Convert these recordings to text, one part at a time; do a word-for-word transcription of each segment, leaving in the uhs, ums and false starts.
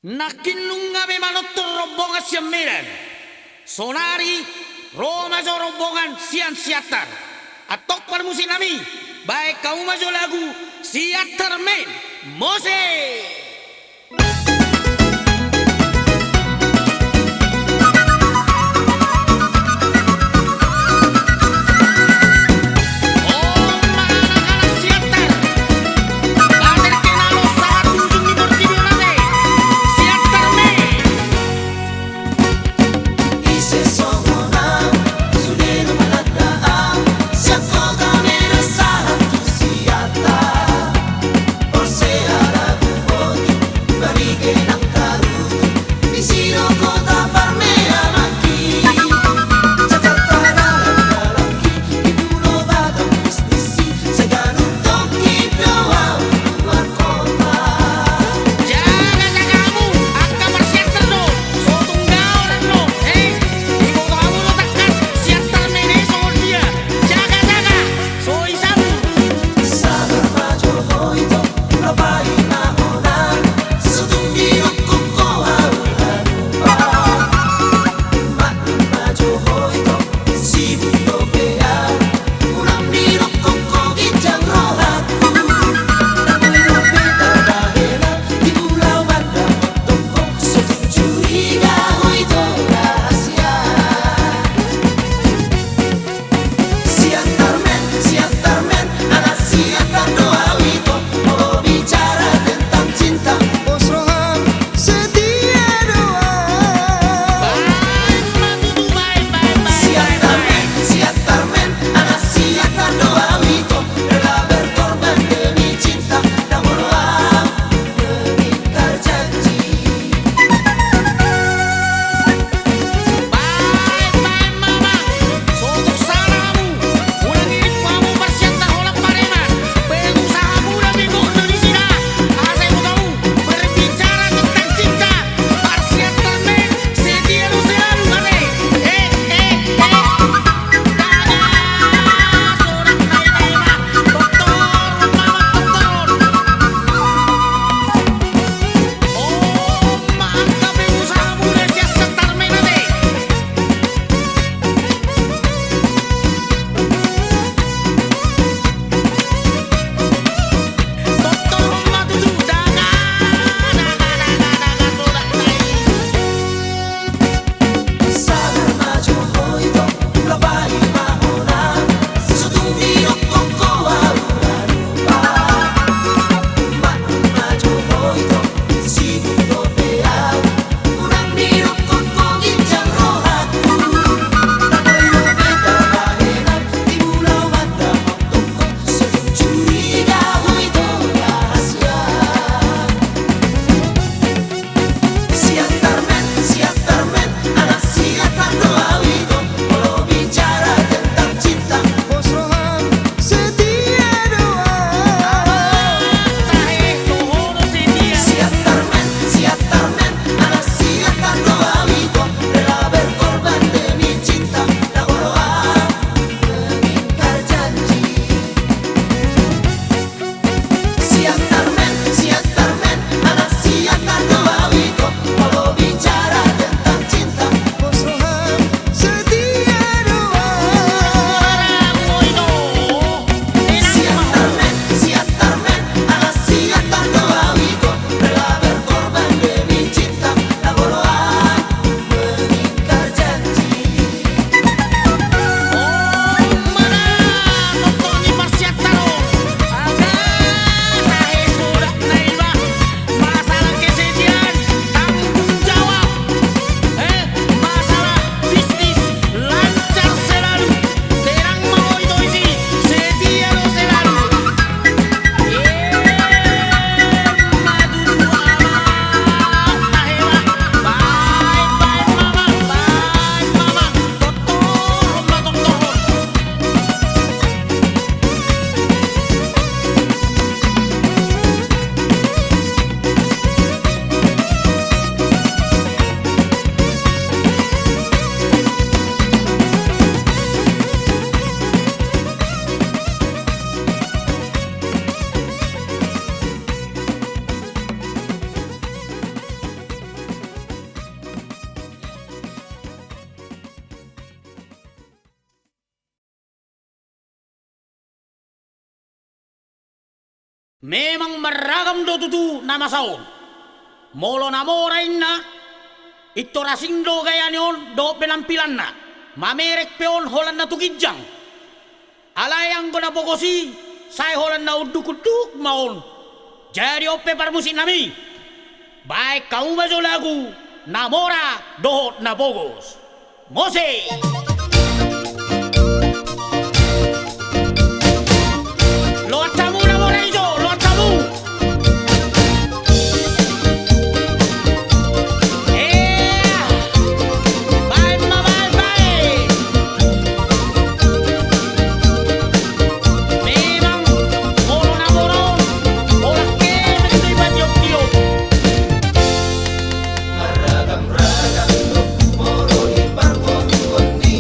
Nangkin nunga be manortor rombongan sian Medan. Sonari ro ma jo rombongan sian Siantar. Antong parmusiknami, baen hamu ma jo lagu Siantar Men. Mose! Memang marragam do tutu na masa on. Molo na mora inna, pintor asing do gayana on dohot penampilanna. Mamereng pe on holan na tu ginjang. Alai anggo na pogos i, sai holan na unduk-unduk ma on. Jadi on pe parmusiknami, baen hamu ma jo lagu na mora dohot na pogos. Mose! Loas hamu na mora i jo, loas hamu! Ea! Baen ma, baen, baen! Memang, molo na mora on, holan kepeng do i patiop-tiop. Marragam-ragam do molo di parngoluon ni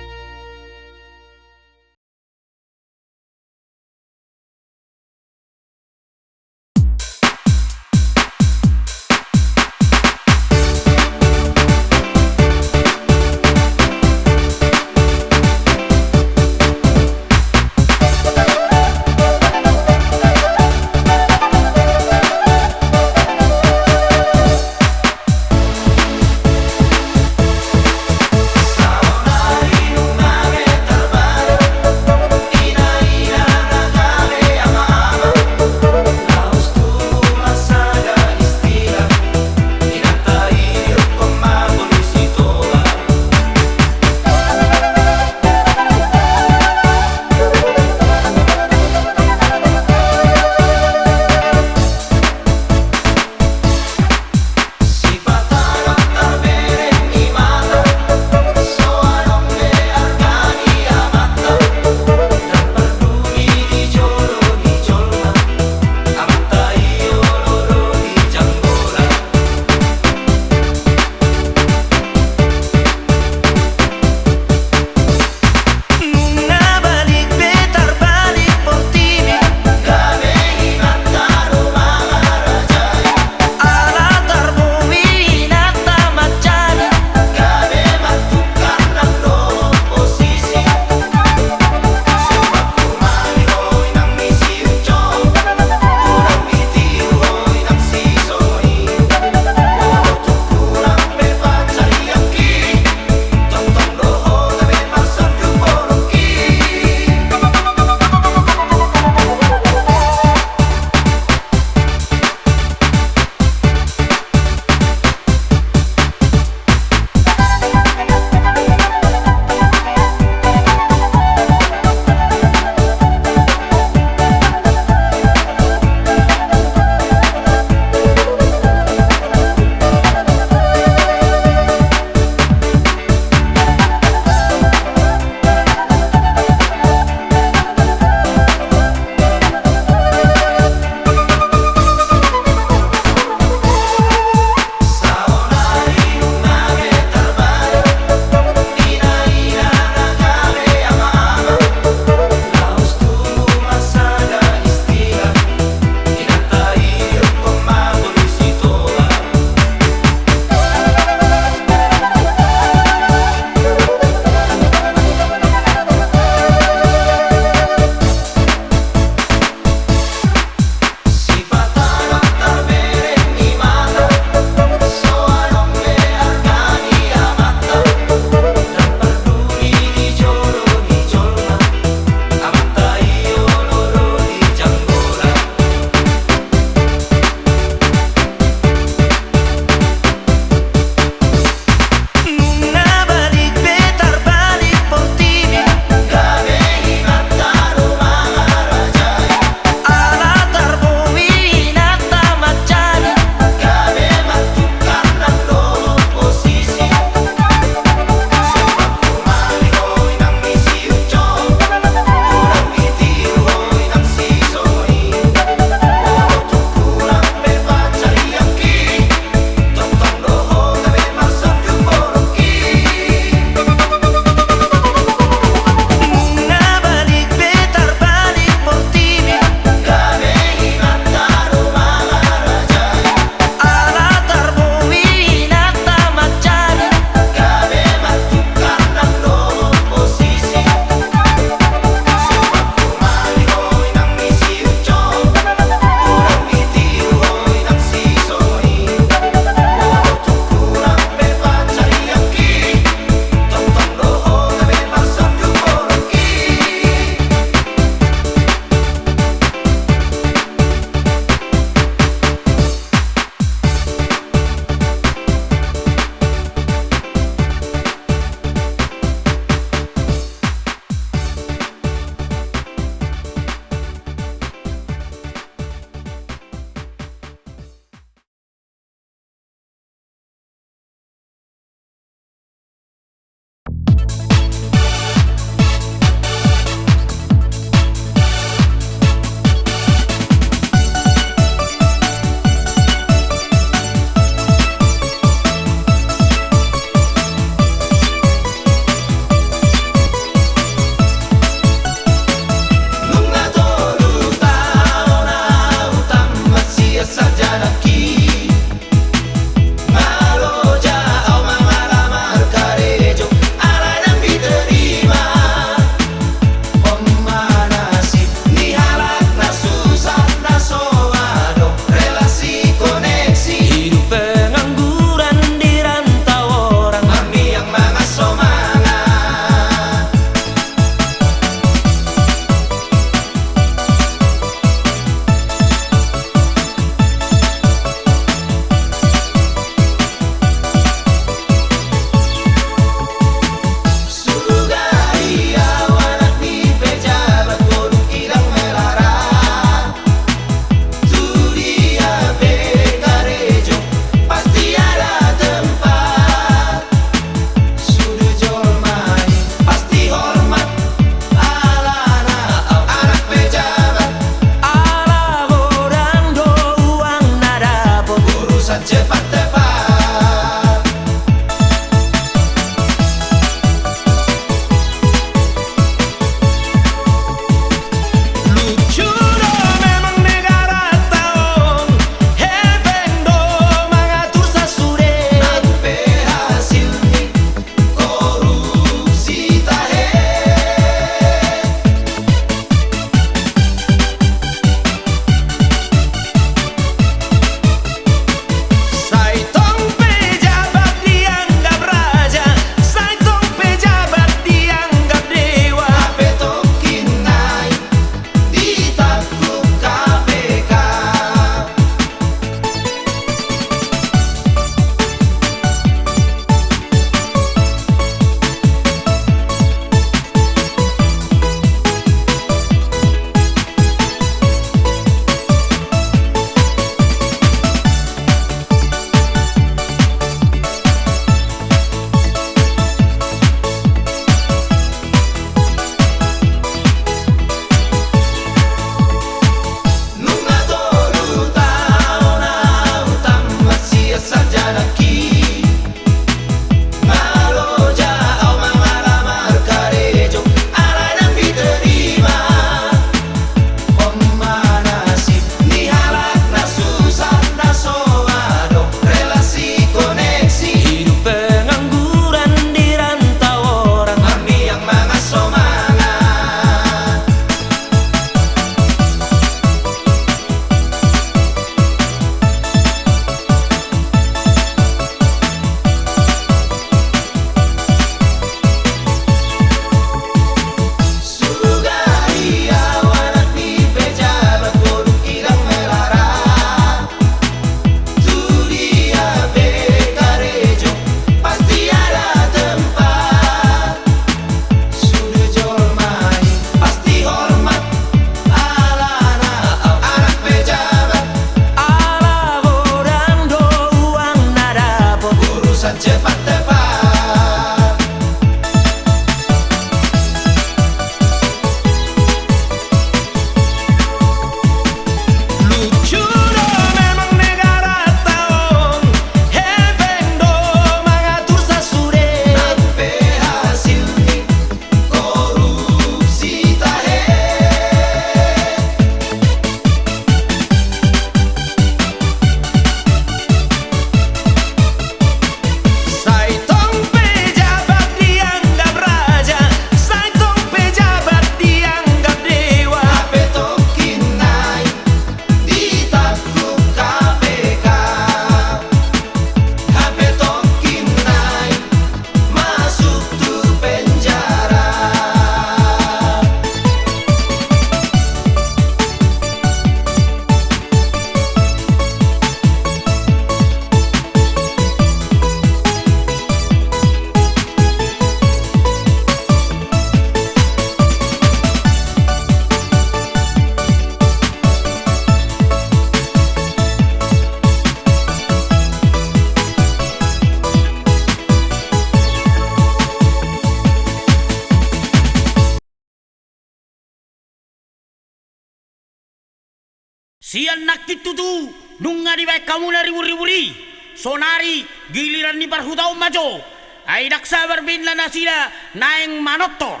Tian nangkin tutu nunga dibaen hamu na ribur-ribur i, sonari giliran ni parhuta on ma jo. Ai ndang sabar be inna nasida naeng manortor.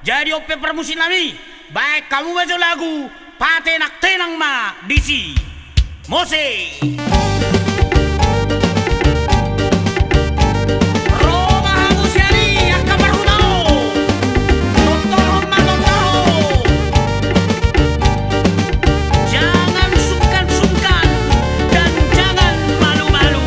Jadi on pe parmusiknami, baen hamu ma jo lagu Patenang-tenang ma disi. Mose. Ro ma hamu sian i angka parhuta on. Tortorhon ma tortorhon. Jangan sungkan-sungkan dan jangan malu-malu.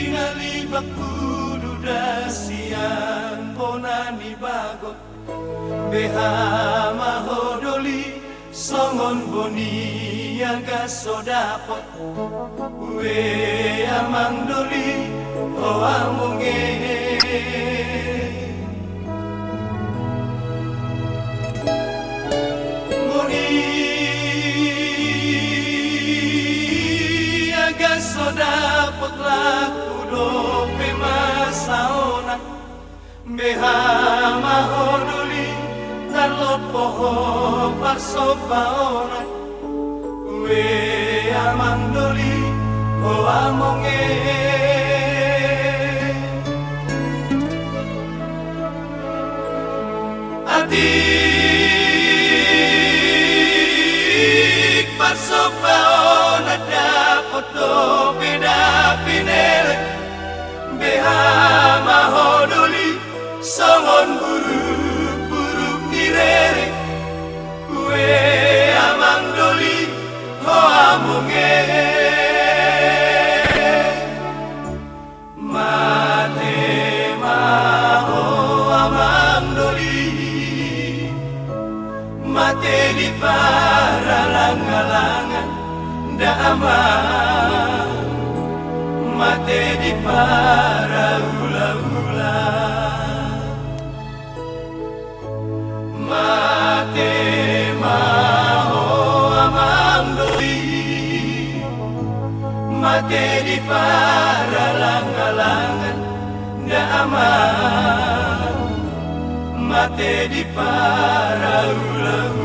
Hina libak hududa sian bona ni bagot. Beha ma ho doli songon boni agas so dapot. Ue amang doli, ho among e. Boni agas so dapot laku dope ma saonang. Beha ma ho doli, tarlompo ho parsombaonan. Ue amang doli, ho among e. Atik parsombaonan dapot dope da pinelek. Beha ma ho doli songon buruk-buruk ni rere. Ue amang doli, ho among e. Mate ma ho amang doli. Mate di paralang-alangan da amang, mate di paraula-ula. Mate ma ho amang doli. Mate di paralang-alangan da amang, mate di paraula-ula.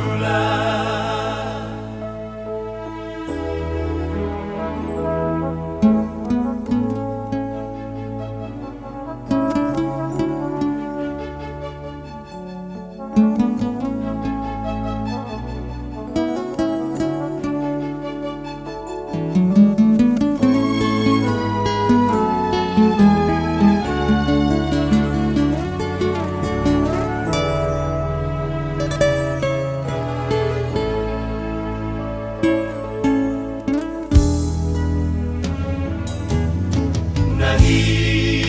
Na hina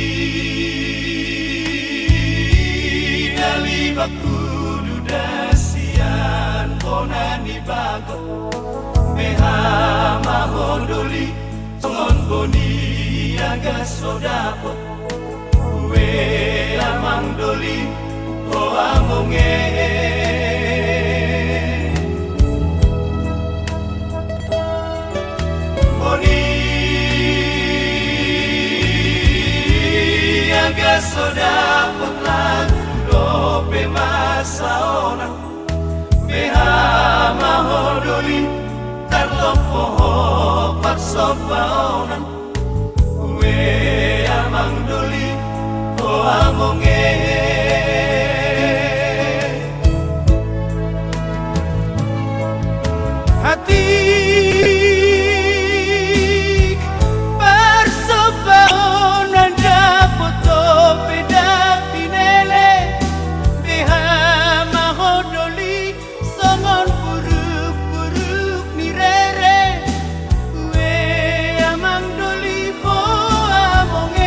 libak hududa sian bona ni bagot. Beha ma ho doli songon boni agas so dapot. Ue amang doli, ho among e. Boni agas so dapot laku dope ma saonang. Beha ma ho doli, tarlompo ho parsombaonan. Ue amang doli, ho among e. Atik parsombaonan dapot dope da pinelek. Beha ma ho doli songon buruk-buruk ni rere. Ue amang doli, ho among e.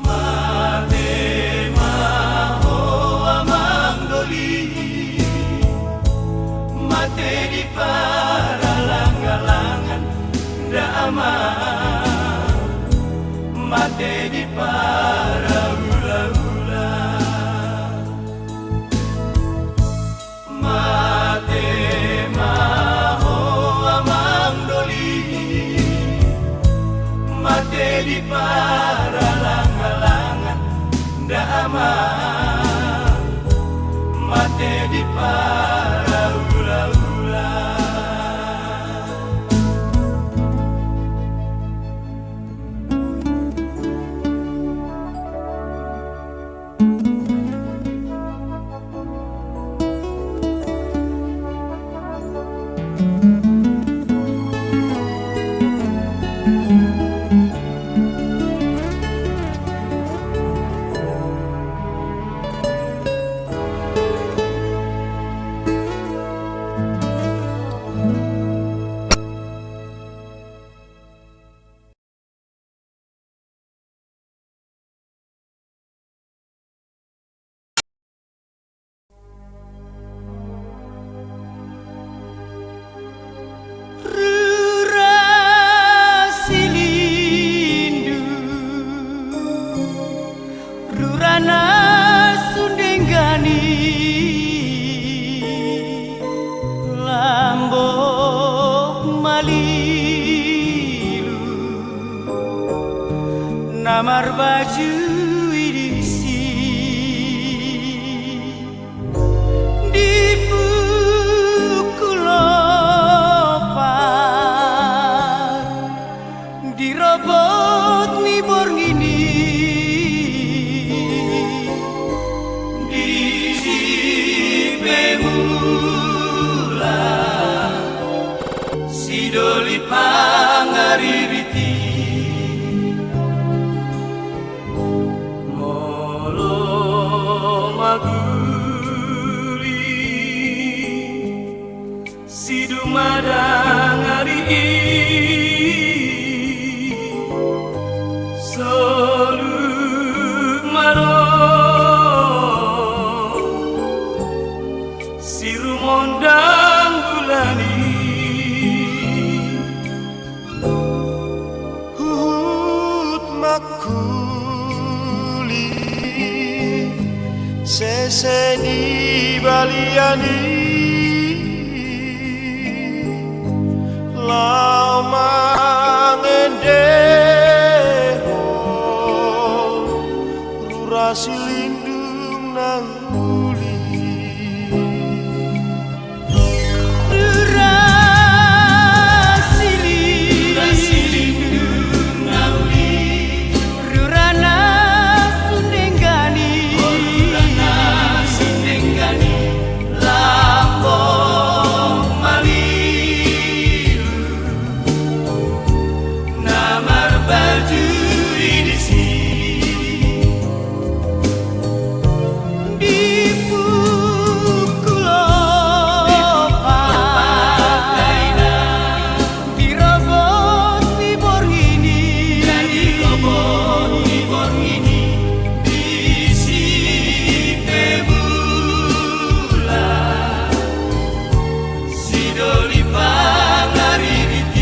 Mate ma ho amang doli. Mate di paralang-alangan da amang, mate di paraula-ula. Mate ma ho amang doli. Mate di paralang-alangan da amang, mate di paraula-ula. Lambok malilu na marbaju i disi. Di pukul opat, di robot ni borngin i, disi pe mulak si doli pangaririt i. Molo maguli si dumadang ari i, soluk ma ro si rumondang bulan i. Huhut mangkuli sese ni balian i, laho mangendehon rura silindung na uli. Rura silindung na uli, rura na sun denggan i, rura na sun denggan i, lambok malilu na marbaju i disi. Di pukul opat, di robot ni borngin i, di robot ni borngin i, disi pe mulak si doli pangaririt i.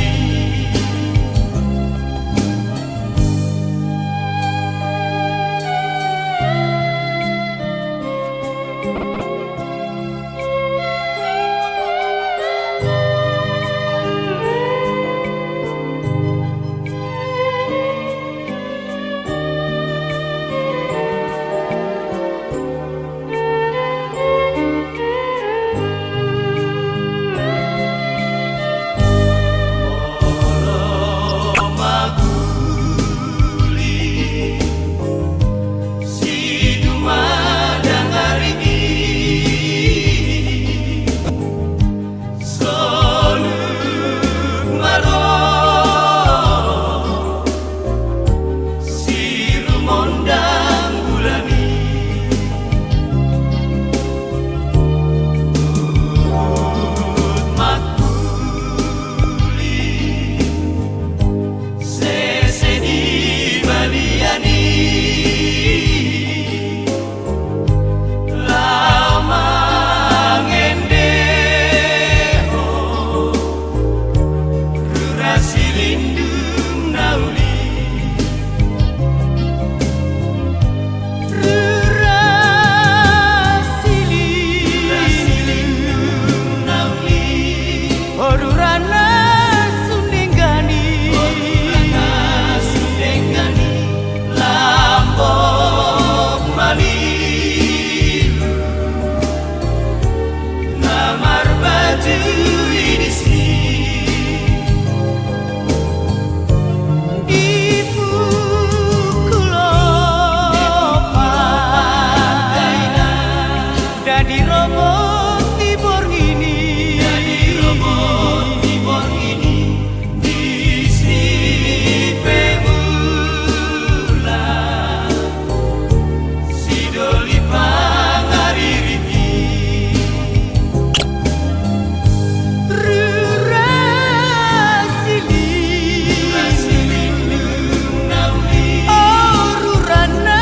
Soluk ma ro si rumondang bulan i. Huhut mangkuli sese ni balian i, laho mangendehon rura silindung na uli. Rura silindung na uli, o rura na sun denggan i, o rura na sun denggan i, lambok malilu na marbaju i disi. Di pukul opat, dadi robot ni borngin i, dadi robot ni borngin i, disi pe mulak si doli pangaririt i. Rura silindung na uli, o rura na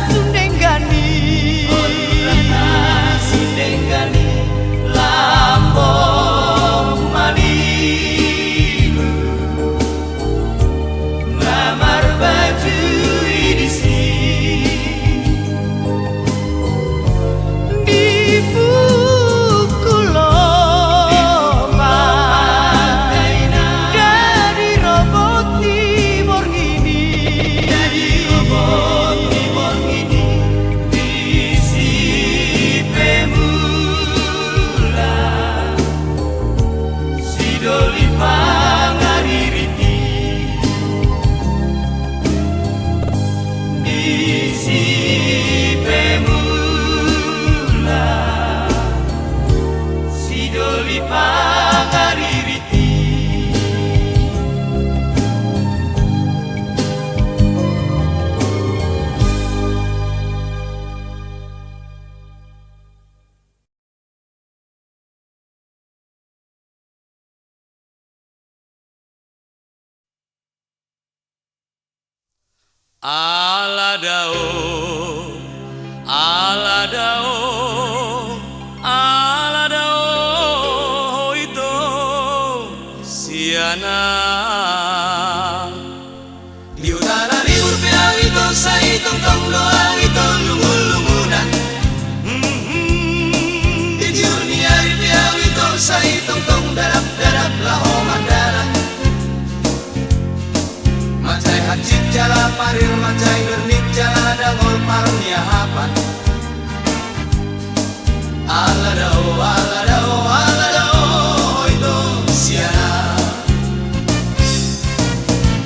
sun denggan i, o rura na sun denggan i, Ala dao, ala dao, ala dao, ho ito siana. Di huta na ribur pe au ito, sai tongtong do au ito lungun-lungunan. Mhm. Di tiur ni ari pe au ito, sai tongtong dadap-dadap laho mardalan. Mansai hansit jala parir, mansai bernit jala dangol parniahapan. Ala dao, ala dao, ala dao, ho ito siana.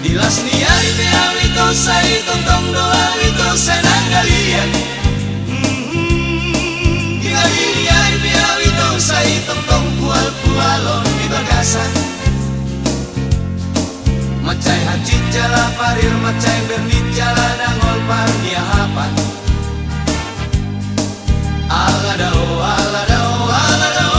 Di las ni ari pe au ito, sai tongtong do au ito sai nanggalian. Mhm. Di ngagi ni ari pe au ito, sai tongtong pual-pualon di bagasan. Mansai hansit jala parir, mansai bernit jala dangol parniahapan. Ala dao, ala dao, ala dao,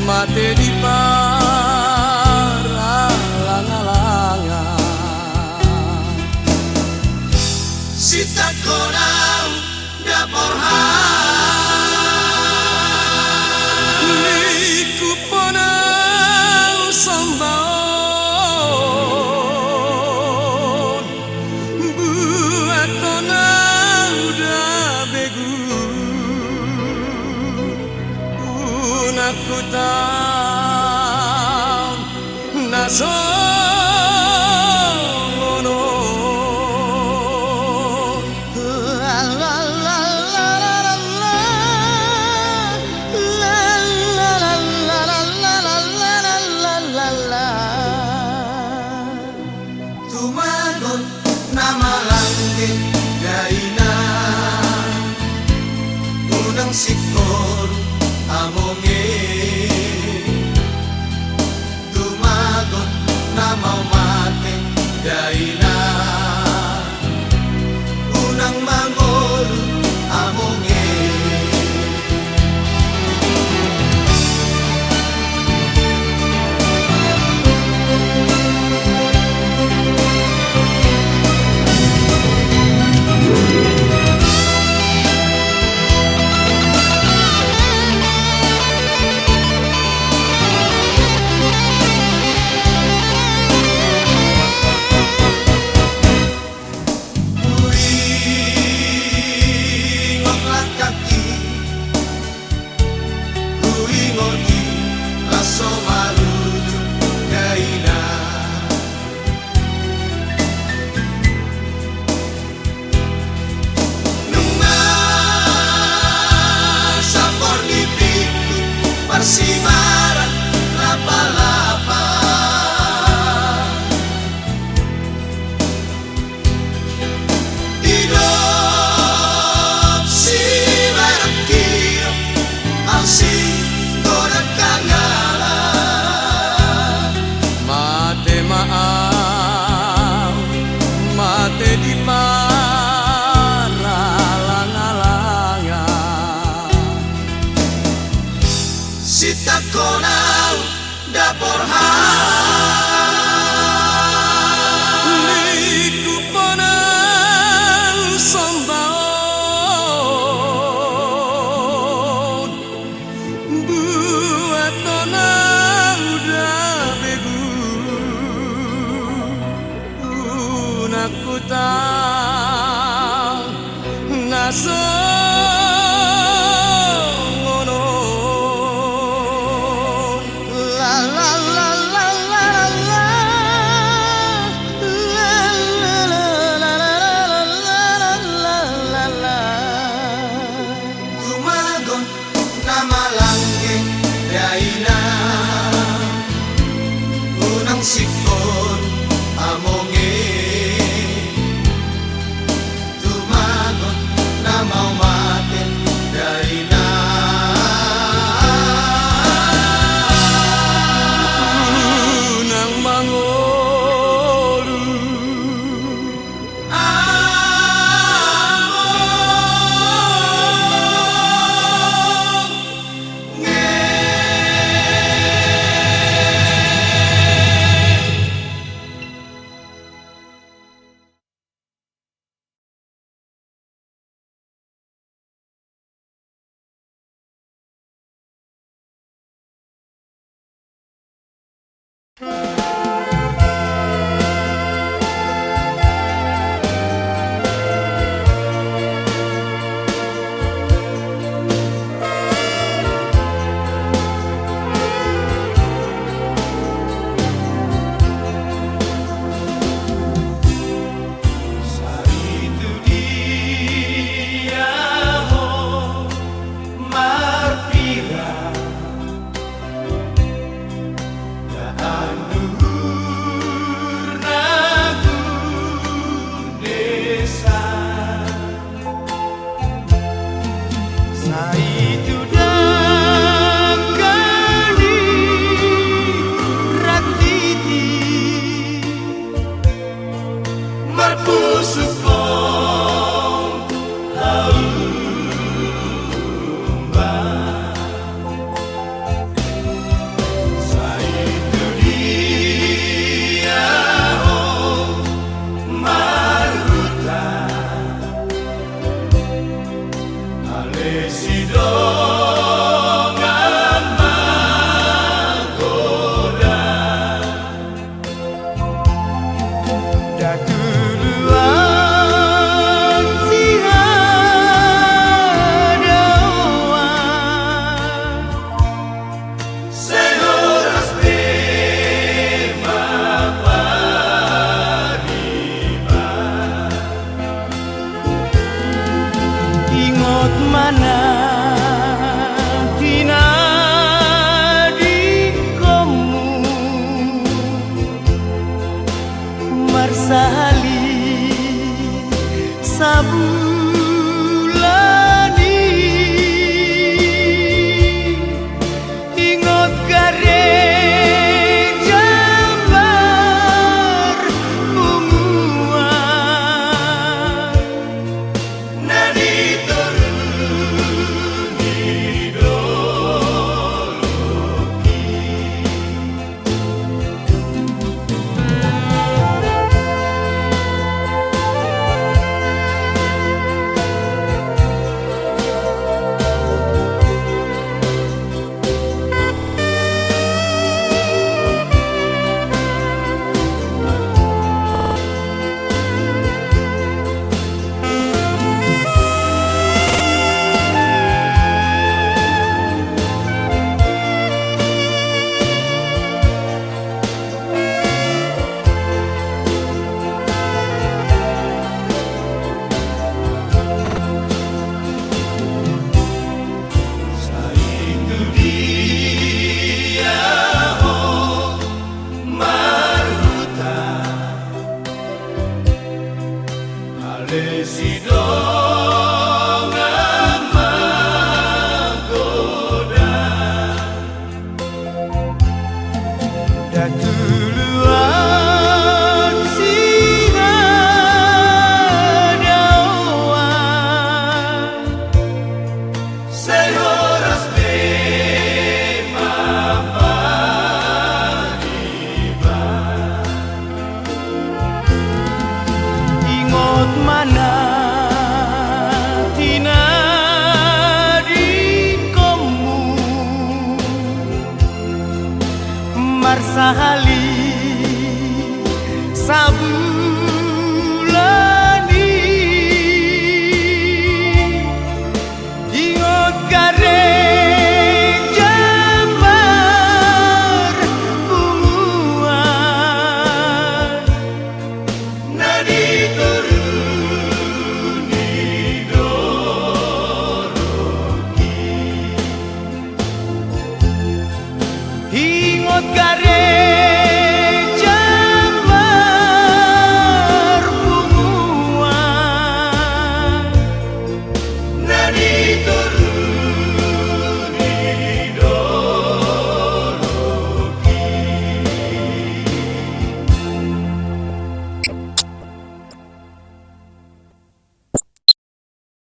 Mate di paralangalanger. Sitangkon au daporhan. Lingkup on au somba on. Buat on au da begu. Unang hutaon na songon on. Tumagon na malangge daina, unang singkop among i. Tumagon na mau mate daina, unang mangolu among i. Huingot langkangki, huingot i laos so maluju daina. Nunga sampor ni pingku parsibaran lapalapa. Didok sibaran hian au singgodang hangala. Mate ma au, mate di paralangalanger. Sitangkon au daporhan. Lingkup on au somba on. Buat on au da begu. Unang hutaon na songon on. Tumagon na malangge daina, unang singkop among i. Tumagon na mau mate daina, unang mangolu. Sai tu dia ho marpira daan uhur na gundesa. Sai tu dangka ni rantiti marpusuk ho haumba. hali sabulan i. Ingot gare